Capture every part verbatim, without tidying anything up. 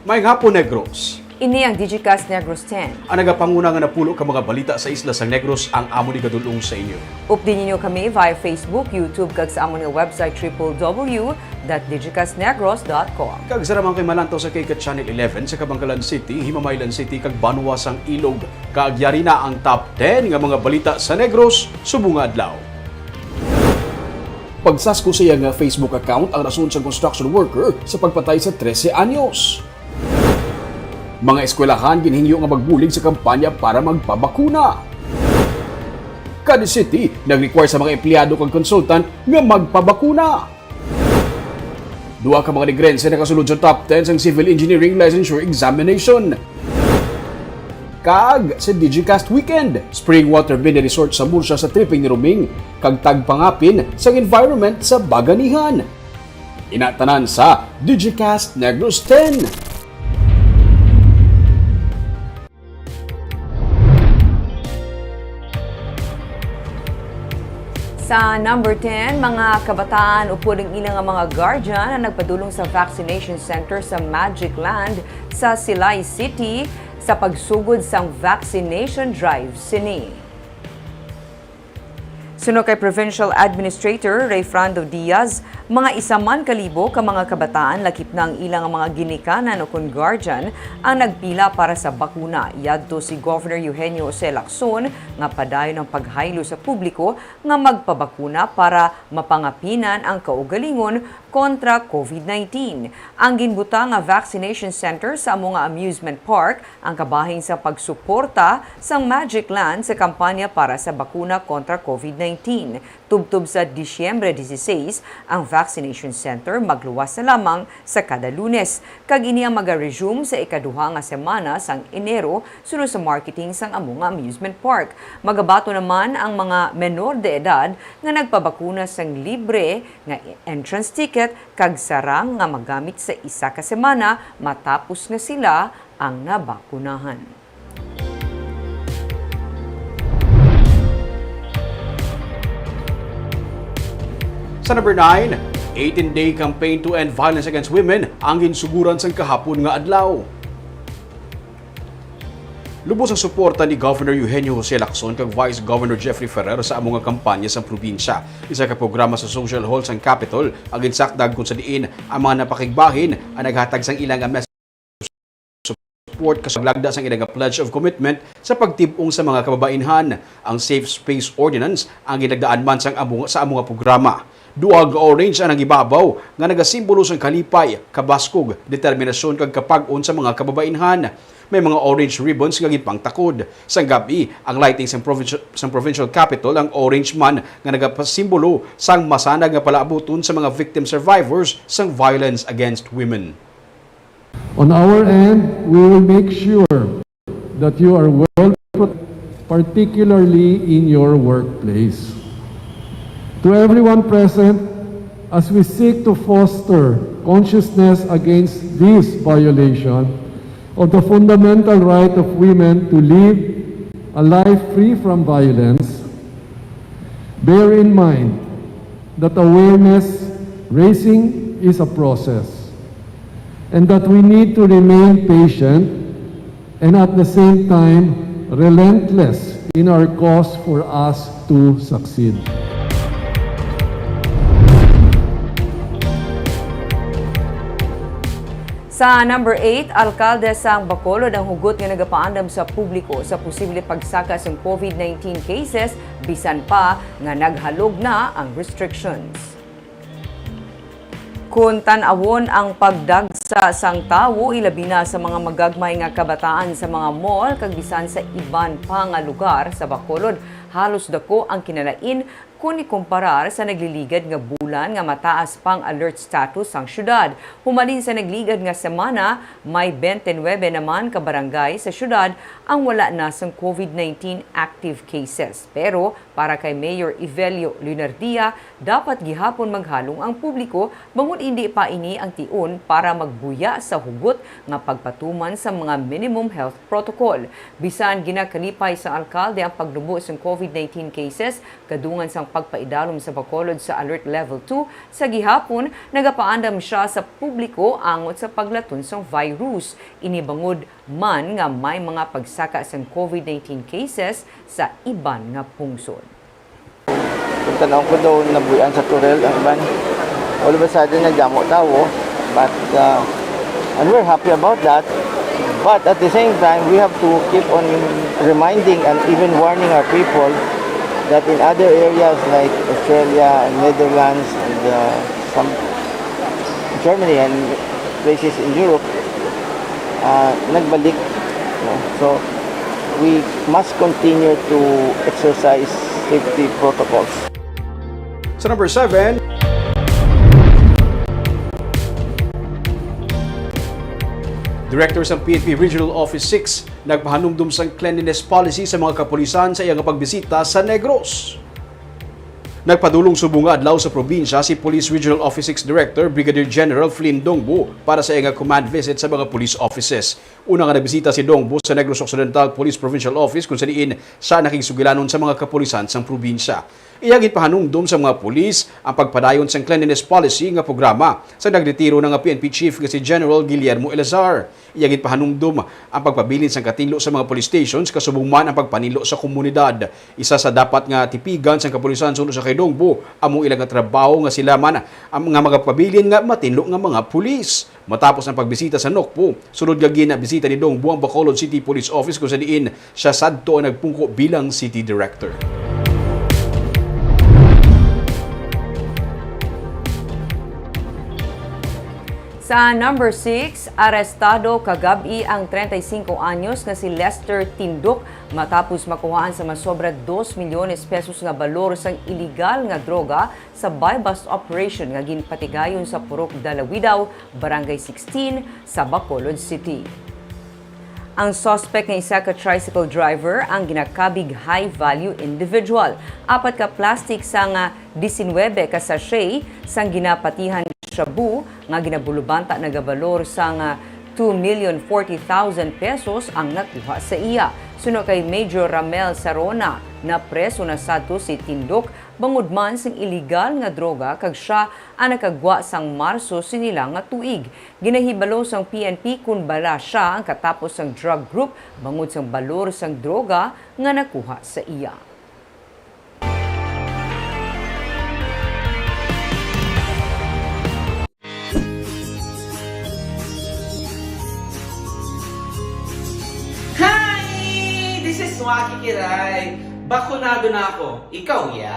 Maayong hapon, Negros. Ini ang Digicast Negros ten. Ang nagapanguna nga napulo ka mga balita sa isla sang Negros ang amon igadul-ong sa inyo. Updi ninyo kami via Facebook, YouTube, kag sa amon nga website triple W dot digicastnegros dot com. Kag sa naman kay malantaw sa kay ka Channel eleven sa Kabankalan City, Himamaylan City, kag Banwa sang Ilog. Kag yari na ang top ten nga mga balita sa Negros subong nga adlaw. Pagsasko sa iya nga Facebook account ang rason sang construction worker sa pagpatay sa trese anyos. Mga eskwelahan ginhingyo nga magbulig sa kampanya para magpabakuna. Cadiz City nag-require sa mga empleyado kag consultant nga magpabakuna. Duha ka mga Negrense nakasulod sa top ten sang Civil Engineering Licensure Examination. Kag sa Digicast Weekend, Spring Water Mini Resort sa Murcia sa tripping ni Roming, kag tagpangapin sang environment sa Baganihan. Ina tanan sa Digicast Negros ten. Sa number ten, mga kabataan upod ang ilang mga guardian ang nagpadulong sa vaccination center sa Magic Land sa Silay City sa pagsugod sang vaccination drive sini. Suno kay Provincial Administrator Rayfrando Diaz, mga isa man ka libo ka mga kabataan lakip na ang ilang mga ginikanan ukon guardian ang nagpila para sa bakuna. Yadto si Governor Eugenio Jose Lacson nga padayon ang paghaylo sa publiko nga magpabakuna para mapangapinan ang kaugalingon kontra COVID nineteen. Ang ginbutang nga vaccination center sa amo nga amusement park ang kabahin sa pagsuporta sang Magic Land sa kampanya para sa bakuna kontra COVID nineteen. Tubtob sa Disyembre dieciséis, ang vaccination center magluwas na lamang sa kada Lunes, kag ini ang maga-resume sa ikaduha nga semana sang Enero, suno sa marketing sang amo nga amusement park. Magabaton naman ang mga menor de edad nga nagpabakuna sang libre nga entrance ticket kag sarang nga magamit sa isa ka semana matapos nga sila ang nabakunahan. Sa number nine, eighteen-day campaign to end violence against women ang ginsuguran sang kahapon nga adlaw. Lubos ang suporta ni Governor Eugenio Jose Lacson kag Vice Governor Jeffrey Ferrer sa amo nga kampanya sa probinsya. Isa ka programa sa Social Hall sang Capitol ang ginsakdag, kung sa diin ang mga napakigbahin ang naghatag sang ila nga message support, kasabay lagda sang ila nga pledge of commitment sa pagtib-ong sa mga kababainhan. Ang Safe Space Ordinance ang ginagdaan man sang amo, sa amo nga programa. Duha nga orange ang nangibabaw nga nagasimbolo sang kalipay, kabaskog, determinasyon kag kapag-on sa mga kababainhan. May mga orange ribbons nga ginpangtakod. Sang gab-i, ang lighting sang provincial, sang provincial capitol ang orange man nga nagapasimbolo sang masanag nga palaabuton sa mga victim survivors sang violence against women. On our end, we will make sure that you are well protected, particularly in your workplace. To everyone present, as we seek to foster consciousness against this violation of the fundamental right of women to live a life free from violence, bear in mind that awareness raising is a process and that we need to remain patient and at the same time relentless in our cause for us to succeed. Sa number eight, alkalde sang Bacolod ang hugot nga nagapaandam sa publiko sa posible pagsaka sang COVID nineteen cases bisan pa nga naghalog na ang restrictions. Kon tan-awon ang pagdagsa sang tawo, ilabi na sa mga magagmay nga kabataan sa mga mall kag bisan sa iban pa nga lugar sa Bacolod, halos daku ang kinalain kon ikumparar sa nagliligad nga bulan nga mataas pa ang alert status sang syudad. Humalin sa nagligad nga semana, may twenty-nine naman ka barangay sa syudad ang wala na sang COVID nineteen active cases. Pero Para kay Mayor Evelio Leonardia, dapat gihapon maghalong ang publiko bangod indi pa ini ang tion para magbuya sa hugot nga pagpatuman sa mga minimum health protocol. Bisan ginakalipay sa alkalde ang pagnubo sang COVID nineteen cases, kadungan sang pagpaidalom sa Bacolod sa Alert Level two, sa gihapon nagapaandam siya sa publiko angot sa paglaton sang virus. Ini bangod man nga may mga pagsaka sang COVID nineteen cases sa iban nga pungsod. Kung tanaw ko daw, nabuyan sa Toril ang iban. All of a sudden, nagdamo tawo. But, uh, and we're happy about that. But at the same time, we have to keep on reminding and even warning our people that in other areas like Australia and Netherlands and, uh, some Germany and places in Europe, uh, nagbalik. No? So, we must continue to exercise safety protocols. Sa number seven, Director sang P N P Regional Office six nagpahanumdom sang cleanliness policy sa mga kapulisan sa iyang pagbisita sa Negros. Nagpadulong subong nga adlaw sa probinsya si Police Regional Office six Director Brigadier General Flynn Dongbo para sa iya nga command visit sa mga police offices. Una nga nagbisita si Dongbo sa Negros Occidental Police Provincial Office, kung sa diin siya nakigsugilanon sa mga kapulisan sang probinsya. Iya ginpahanumdom sa mga pulis ang pagpadayon sang cleanliness policy nga programa sa nagretiro na nga P N P chief nga si General Guillermo Eleazar. Iya ginpahanumdom ang pagpabilin sang katinlo sa mga police stations kasubong man ang pagpaninlo sa komunidad. Isa sa dapat nga tipigan sang kapulisan suno sa kay Dongbo amo ila nga trabaho nga sila man ang nga magapabilin nga matinlo nga mga pulis. Matapos ang pagbisita sa Nokpo, sunod nga ginabisita ni Dongbo ang Bacolod City Police Office kung sa diin siya sadto ang nagpungko bilang city director. Sa number six, arestado kagab-i ang treinta y cinco anyos nga si Lester Tindok matapos makuhaan sa masobra dos milyones pesos nga balor sang iligal nga droga sa buy-bust operation nga ginpatigayon sa Purok Dalawidaw, Barangay sixteen, sa Bacolod City. Ang suspect nga isa ka tricycle driver ang ginakabig high-value individual. Apat ka plastic sang disinwebe ka sachet sang ginapatihan shabu nga ginabulubanta nagabalor sang two million forty thousand pesos ang nakuha sa iya. Suno kay Major Ramel Sarona, napreso na sadto si Tindok bangod man sing iligal nga droga kag sia ang nakagwa sang Marso sini lang nga tuig. Ginahibalo sang P N P kon bala sia ang katapos sang drug group bangod sang balor sang droga nga nakuha sa iya. Hi! This is Waki Kiray. Bakunado na ako. Ikaw, ya?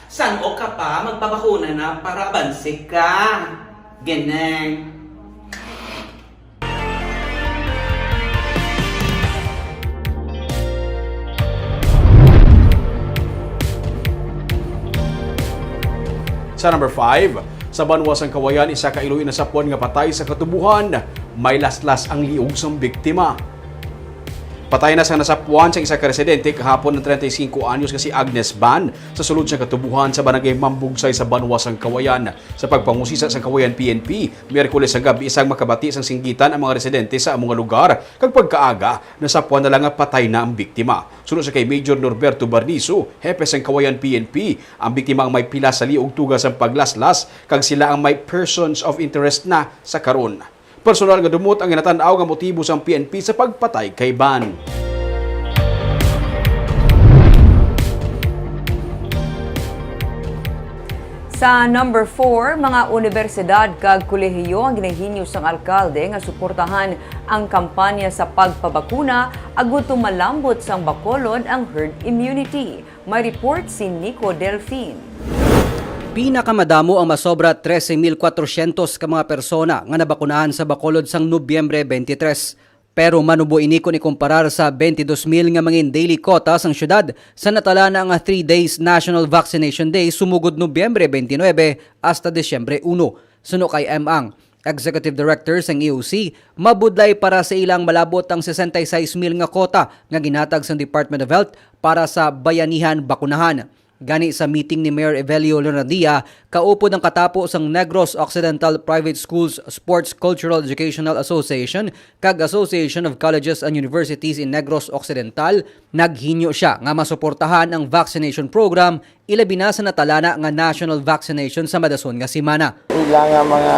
San-o ka pa? Magpabakuna na para abanse ka. Ganang. Sa number five, sa banwa sang Kawayan, isa ka iloy nasapwan nga patay sa katubohan. May laslas ang liog sang biktima. Patay na sang nasapwan sang isa ka residente kahapon ang treinta y cinco anyos nga si Agnes Ban sa sulod sang katubohan sa barangay Mambugsay sa banwa sang Kawayan. Sa pagpangusisa sang Kawayan P N P, Miyerkules sa gab-i, sang makabati sang singgitan ang mga residente sa amo nga lugar, kag pagkaaga, nasapwan na lang nga patay na ang biktima. Suno sa kay Major Norberto Barniso, hepe sang Kawayan P N P, ang biktima ang may pilas sa liog tuga sang paglaslas, kag sila ang may persons of interest na sa karon. Personal nga dumot ang ginatan-aw nga motibo sang P N P sa pagpatay kay Ban. Sa number four, mga unibersidad kag kolehiyo ang ginahingyo sang alkalde nga suportahan ang kampanya sa pagpabakuna agud to malambot sang Bacolod ang herd immunity. May report si Nico Delfin. Pinakamadamo ang masobra trese mil kwatrosyentos ka mga persona nga nabakunahan sa Bacolod sang Nobyembre twenty-three. Pero manubo ini kon ikumparar sa twenty-two mil nga mangin daily quota sang syudad sa natala na nga three days National Vaccination Day sumugod Nobyembre twenty-nine hasta Disyembre uno. Suno kay M. Ang, Executive Director sang E O C, mabudlay para sa ilang malabot ang sesenta y seis mil nga kota nga ginhatag sang Department of Health para sa bayanihan bakunahan. Gani sa meeting ni Mayor Evelio Leonadia, kaupod ang katapo sang Negros Occidental Private Schools Sports Cultural Educational Association kag Association of Colleges and Universities in Negros Occidental, naghinyo sia nga masuportahan ang vaccination program, ilabi na sa natalana nga national vaccination sa madason nga semana. Ila nga mga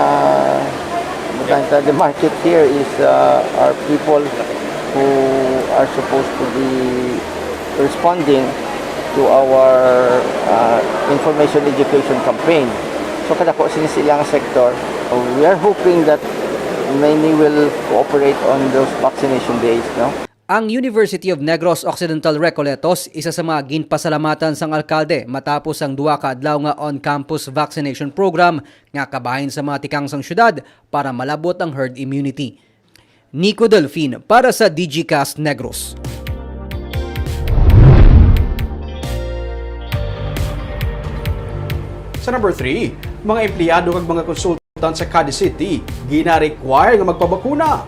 butang ta, the market here is, uh, are people who are supposed to be responding to our, uh, information education campaign. So, kadako sini sa ilang sector. We are hoping that many will cooperate on those vaccination days, no? Ang University of Negros Occidental Recoletos isa sa mga ginpasalamatan sang alkalde matapos ang duha ka adlaw nga on-campus vaccination program nga kabahin sa mga tikang sang syudad para malabot ang herd immunity. Nico Delfin para sa Digicast Negros. Sa number three, mga empleyado kag mga konsultan sa Cadiz City gina-require nga magpabakuna.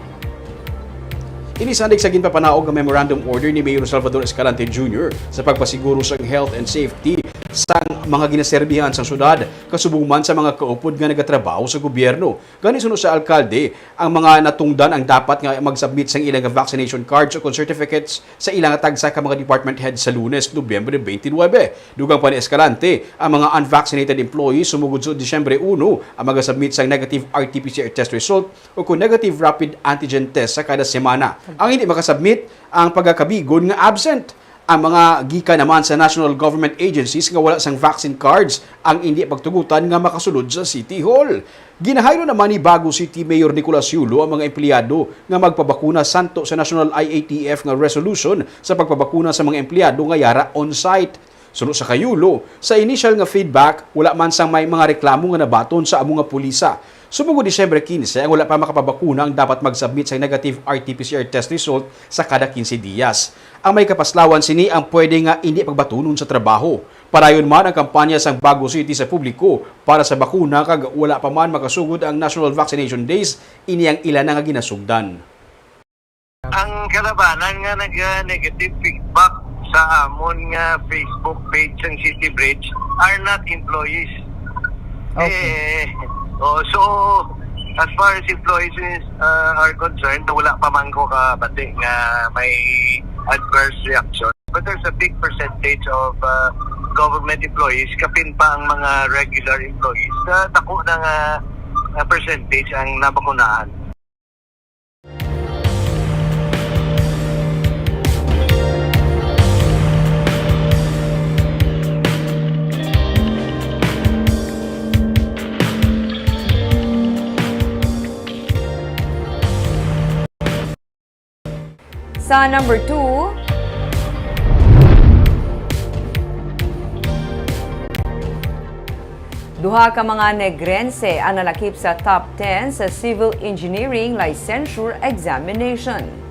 Ini sandig sa ginpapanaog nga memorandum order ni Mayor Salvador Escalante Junior sa pagpasiguro sang health and safety sang mga ginaserbihan sang syudad, kasubong man sa mga kaupod nga nagatrabaho sa gobyerno. Gani, suno sa alkalde, ang mga natungdan ang dapat nga mag-submit sang ilang vaccination cards o kon certificates sa ilang tagsa ka mga department head sa Lunes, Nobyembre twenty-nine. Dugang pa ni Escalante, ang mga unvaccinated employees sumugod sa Disyembre uno ang magasubmit sang negative R T P C R test result o kon negative rapid antigen test sa kada semana. Ang hindi makasubmit ang pagakabigon nga absent. Ang mga gikan naman sa national government agencies nga wala sang vaccine cards ang indi pagtugutan nga makasulod sa City Hall. Ginahaylo naman ni Bago City Mayor Nicolas Yulo ang mga empleyado nga magpabakuna santo sa National I A T F nga resolution sa pagpabakuna sa mga empleyado nga yara on-site. Suno sa kay Yulo, sa initial nga feedback, wala man sang may mga reklamo nga nabaton sa amo nga pulisa. Subong Disyembre quince, ang wala pa makapabakuna ang dapat mag-submit sa negative R T P C R test result sa kada quince dias. Ang may kapaslawan sini ang pwede nga indi pagbatunon sa trabaho. Padayon man ang kampanya sang Bago City sa publiko para sa bakuna, kag wala pa man makasugod ang National Vaccination Days, ini ang ila na nga ginasugdan. Ang kalabanan nga nag-, ah, negative feedback sa amon nga Facebook page sang City Bridge are not employees. Okay. Eh, oh, so, as far as employees is, uh, are concerned, wala pa man ko kabati nga may adverse reaction. But there's a big percentage of, uh, government employees, kapin pa ang mga regular employees, na dako na nga, uh, percentage ang nabakunahan. Sa number two, duha ka mga Negrense ang nalakip sa top ten sa Civil Engineering Licensure Examination.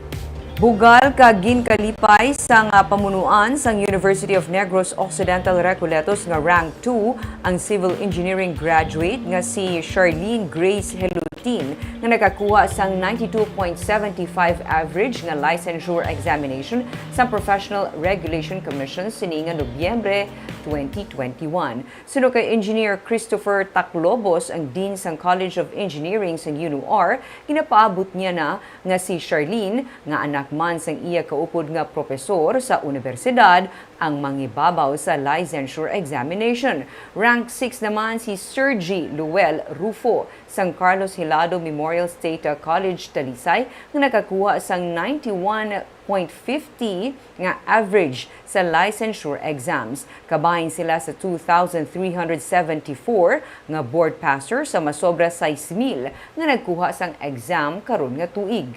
Bugal ka ginkalipay sang pamunuan sang University of Negros Occidental Recoletos nga rank two ang civil engineering graduate nga si Charlene Grace Helutin, nga nakakuha sang ninety-two point seven five average nga licensure examination sa Professional Regulation Commission sini nga Nobyembre twenty twenty-one. Suno kay Engineer Christopher Taclobos, ang Dean sang College of Engineering sang UNOR, ginapaabot niya na nga si Charlene, nga anak man sang iya kaupod nga propesor sa unibersidad, ang mangibabaw sa licensure examination. Rank six naman si Sergi Luel Rufo sang Carlos Hilado Memorial State College, Talisay, nga nakakuha sang ninety-one point fifty nga average sa licensure exams. Kabahin sila sa two thousand three hundred seventy-four nga board passer sa masobra sais mil nga nagkuha sang exam karon nga tuig.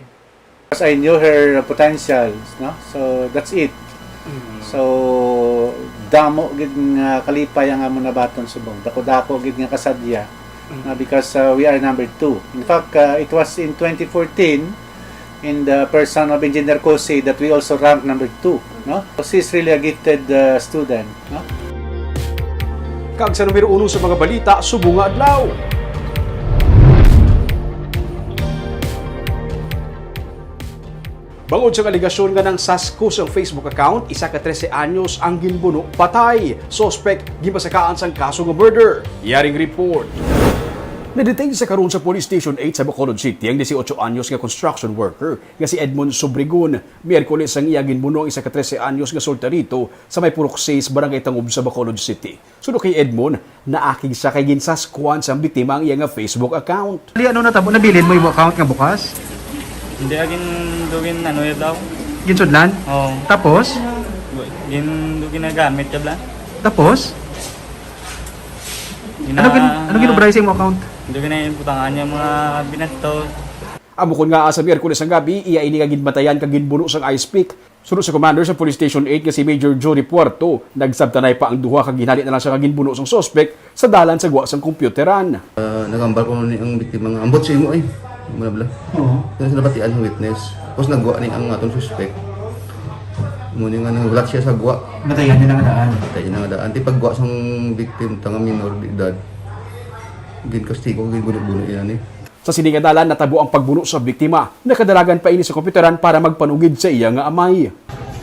Because I knew her potentials, no? So, that's it. Mm. So, damo gid nga kalipay ang amon nabaton subong. Dako-dako gid nga kasadya, Mm. no? Because, uh, we are number two. In fact, uh, it was in twenty fourteen, in the person of Engineer Cossy, that we also rank number two, no? She's really a gifted, uh, student, no? Kag sa numero uno sa mga balita subong nga adlaw. Bangod sa alegasyon nga nangsaskos ang Facebook account, isa ka trese anyos ang ginbuno patay. Suspek, ginpasakaan sang kaso nga murder. Yaring report. Nadetain sa karon sa Police Station eight sa Bacolod City ang dieciocho anyos nga construction worker nga si Edmond Sobregon. Miyerkules ang iya ginbuno ang isa ka trese anyos nga solterito sa may Purok sais, Barangay Tangub sa Bacolod City. Suno kay Edmond, naakig siya kay ginsaskuan sang biktima ang iya nga Facebook account. Dali, ano natabo? Nabilin mo yung account nga bukas? Hindi, agin dugin ano yun daw? Ginsudlan? Oo. Tapos? Gin dugin nagamit ka bla? Tapos? Gina- Ano gin-, ano ginubray sa imong account? Dugin na yung butangan niya mga binato. Amo kon nga sa Miyerkules ang gabi, iya ini nga ginbatayan kag ginbuno sang ice pick. Suno sa commander sa Police Station eight nga si Major Jory Puerto, nagsabtanay pa ang duha kag ginhali na lang siya nga ginbuno sang suspek sa dalan sa gwa sang kompyuteran. Ah, nagambal ko ni ang biktima nga, "Ambot sa imo, eh." Muna bala. Oo. Kaya sila batian ang witness. Tapos nagwa ni ang atong suspek. Muna nga nanghulat siya sa gwa. Natayan niya na nga daan. Natayan niya na nga daan. Di paggwa sang victim, tanga minor de edad. Ginkastigo, ginbuno-buno yan, eh. Sa sini nga dalan, natabo ang pagbuno sa biktima. Nakadalagan pa ini sa kompyuteran para magpanugid sa iya nga amay.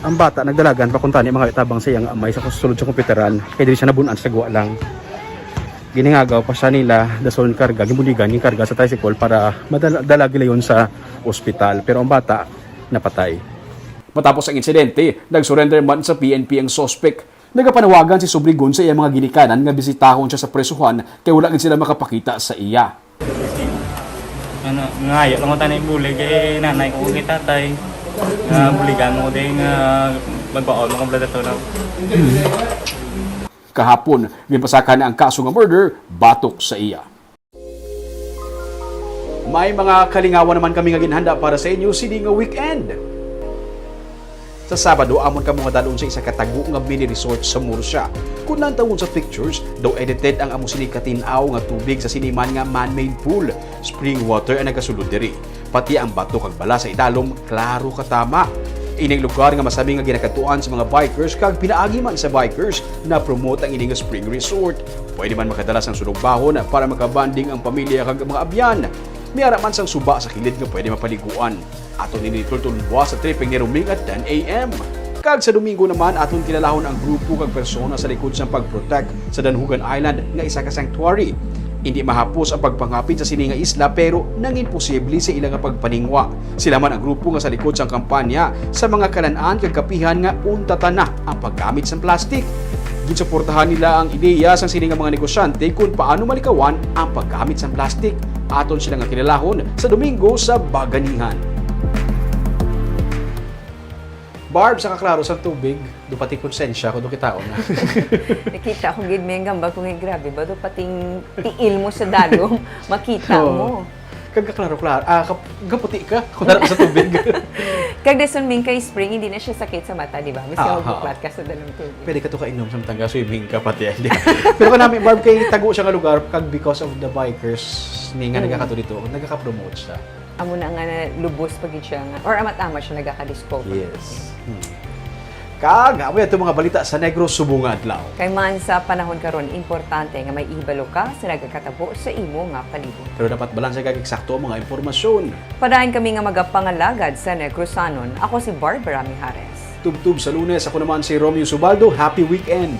Ang bata nagdalagan pa kuntani mga tabang sa iya nga amay sa sulod sa kompyuteran, kay diri siya nabun-an sa gwa lang. Ginhingagaw pa siya nila dason karga, gibuligan, ginkarga sa tricycle para madala, dala gilayon sa ospital. Pero ang bata napatay. Matapos ang insidente, nag-surrender man sa P N P ang suspek. Nagapanawagan si Sobregon sa iya mga ginikanan nga bisitahon siya sa presohan kay wala gid sila makapakita sa iya. Ano, ngayo lang ko tanay bulig, eh, nanay ko kay tatay. Nga buligan mo din, nga magbaon mo kung blada to na. Kahapon, ginpasakan na ang kaso nga murder batok sa iya. May mga kalingawan naman kami nga ginhanda para sa inyo sini nga weekend. Sa Sabado, amon kamo nga dalon sa isa ka tago nga mini resort sa Murcia. Kung lantawon sa pictures, daw edited ang amo sini katin-aw nga tubig sa sini man nga man-made pool. Spring water ang nagasulod diri. Pati ang bato kag bala sa idalom, klaro ka tama. Ining lugar nga masami nga ginakadtuan sa mga bikers kag pinaagi man sa bikers, na-promote ang ini nga spring resort. Pwede man makadala sang sunog bahon para makabanding ang pamilya kag mga abyan. May ara man sang suba sa kilid nga pwede mapaliguan. Aton ini tultulon buwas sa tripping ni Roming at ten A M. Kag sa Domingo naman, aton kilalahon ang grupo kag persona sa likod sang pag-protect sa Danhugan Island nga isa ka sanctuary. Hindi mahapos ang pagpangapin sa sini nga isla, pero nangin posible sa ila nga pagpaningwa. Sila man ang grupo nga sa likod sang kampanya sa mga kalan-an kag kapihan nga untatan na ang paggamit sang plastic. Ginsuportahan nila ang ideya sang sini nga mga negosyante kon paano malikawan ang paggamit sang plastic. Aton sila nga kilalahon sa Domingo sa Baganihan. Barb, sa kaklaro sang tubig, do pati konsensya ko do kitaon na. Nakita ko gid, may gamba ko nga grabe ba do pating tiil mo sa dalom, makita Oo. mo. Kag kaklaro-klaro, ah, kap-, kaputi ka, kung dara sa tubig. Kag dason, Ming, kay spring, hindi na siya sakit sa mata, di ba? Mas Ah, ka magbuklat ka sa dalom tubig. Pwede ka to kainom samtang ga swimming ka pati, hindi. Pero kanami, Barb, kay tago siya nga lugar, kag because of the bikers, ni nga Mm. nagakato dito, nagaka-promote siya. Amo na nga na lubos pa gid siya nga, or amat-amat siya nagaka-discover. Yes. Hmm. Kag, amo yan itong mga balita sa Negros subong nga adlaw. Kay man sa panahon karon, importante nga may ihibalo ka sa nagakatabo sa imo nga palibot. Pero dapat balanse kag eksakto ang mga impormasyon. Padayon kami nga magapangalagad sa Negrosanon. Ako si Barbara Mijares. Tubtob sa Lunes, ako naman si Romeo Subaldo. Happy weekend!